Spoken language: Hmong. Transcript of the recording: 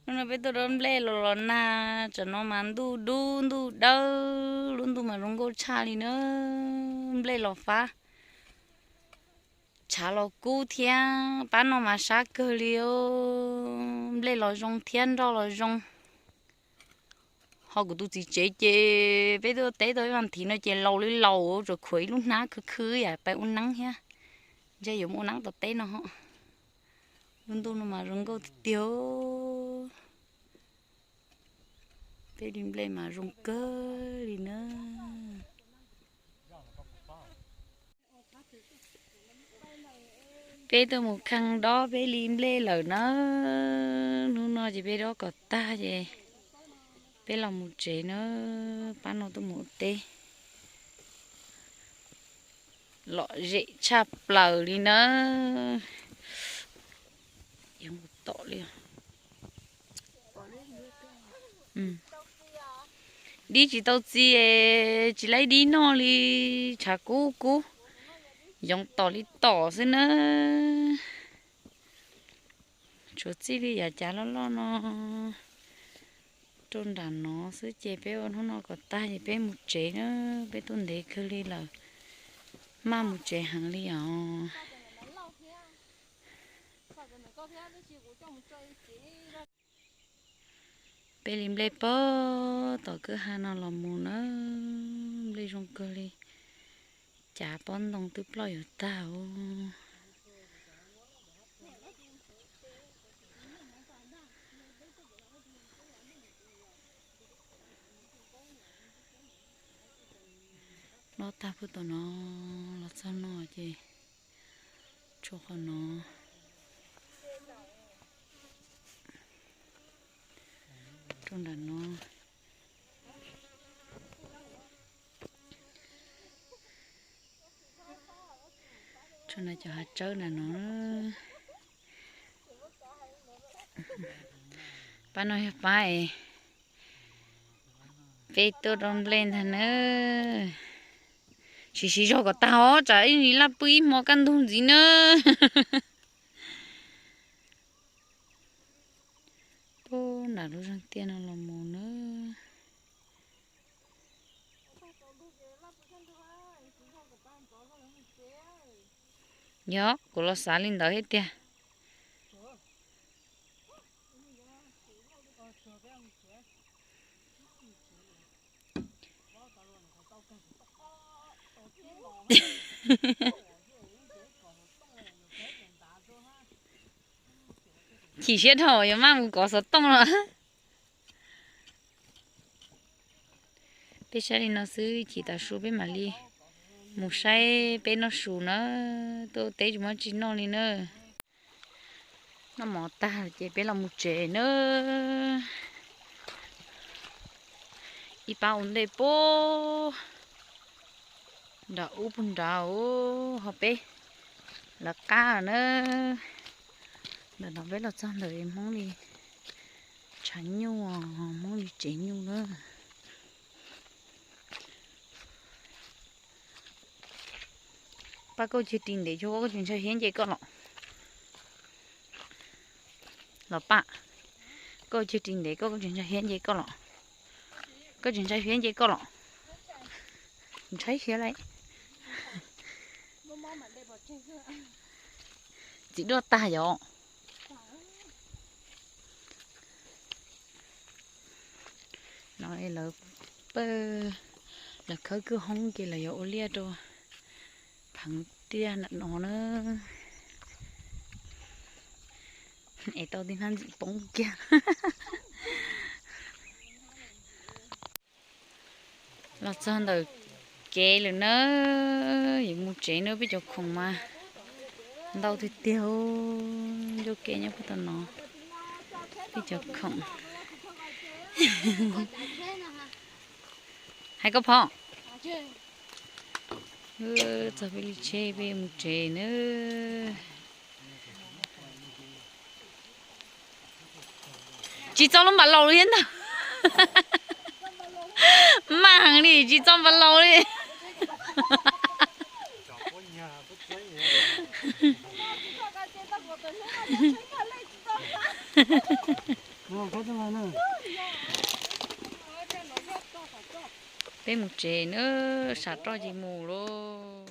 Hnub no peb tuaj dob nplej los los nag, tsam no mas ntuj dub ntuj dawb, lub ntuj mas zoo nkauj tshaj li na. Nplej los fab, tshav los kub thiab, pab no mas sab kawg li. Nplej los zoo thiab nroj los zoo. Ho kuv tus txiv tsev ces peb tuaj teb tau ib vas thiv no ces laus li laus, tsuas khuam ib lub hnab khwv khwv yam pais ua neeb thiab. Ntshe yuav mus ua neeb tom teb no. Lub ntuj no mas zoo nkauj tiag tiag. Peb li nplej mas zoo kawg li na. Peb tuaj mus kheej dob peb li nplej lawm na. Hnub no ces peb dob kom tag ces peb los mus tsev na. Pab no tuaj mus ua teb lom zem tshaj plaws li na. Tom li, dib tsis tau txiv, tsis laib dib noj li, tshav kub kub, yoov tom li tom xwb na. Tsuas txij li yav cav loj loj no rau nram no xwb ces peb ua hnub no kom tag ces peb mus tsev na. Peb tuaj ntev kawg li lawm, maj mus tsev heev li os. Peb li nplej pog tom kwj ha no los mus na, nplej zoo kawg li. Cav pob ntoo twb ploj yuav tag os. Dob tag puag tom no los txog no ces tshuav qhov no, rau nram no. Tshuav na cov hav tsawb na no. Pab no yog pab es peb tuaj dob nplej ntag na. Siv siv zog kom tag os, tsam ib laj pw ib hmo kaj ntug ntxiv na. Puag nram lub zeeg tiaj no los mus na. Yog, kuv los xav li ntawd thiab tiag. Chim siab dhau yuav maj mus kov xov tooj los. Peb saib li no xwb, chim tav su peb mam li mus saib peb noj su na. Tuaj ua teb tsis muaj tsis noj li na. Noj mov tag ces peb los mus tsev na. Ib pab ua ntej puag nram ub puag nrad, ho peb lawv qab na. Ntawm no peb los txog ntawm Hmoob li tshav nyuj, Hmoob li tsev nyuj na. Pab, koj cia ris ntev, koj tsis ntshai hiab nce koj los? Los Paj, koj cia ris ntev, koj tsis ntshai hiab nce koj los? Koj tsis ntshai hiab nce koj los? Ntshai hiab lauj. Txiv duaj tag yom. No lawv, lawv khawb kwj hoob ces lawv yuav ua liaj rau pheev tiaj ntawm no na. Es tau tib hnab ntxim poob kiag. Los txog ntawm kev lawm na, yuav mus tsev na. Peb cov khoom mas ntau tiag tiag, ncauj ke nyob puag tom no. Peb cov khoom. Hais koj phom. Txog peb li tsheb peb mus tsev na. Tsis txo lub npam laus li thiab ntag. Maj heev li, tsis txo npam laus li. Peb mus tsev na, sam roj ces mus lauj.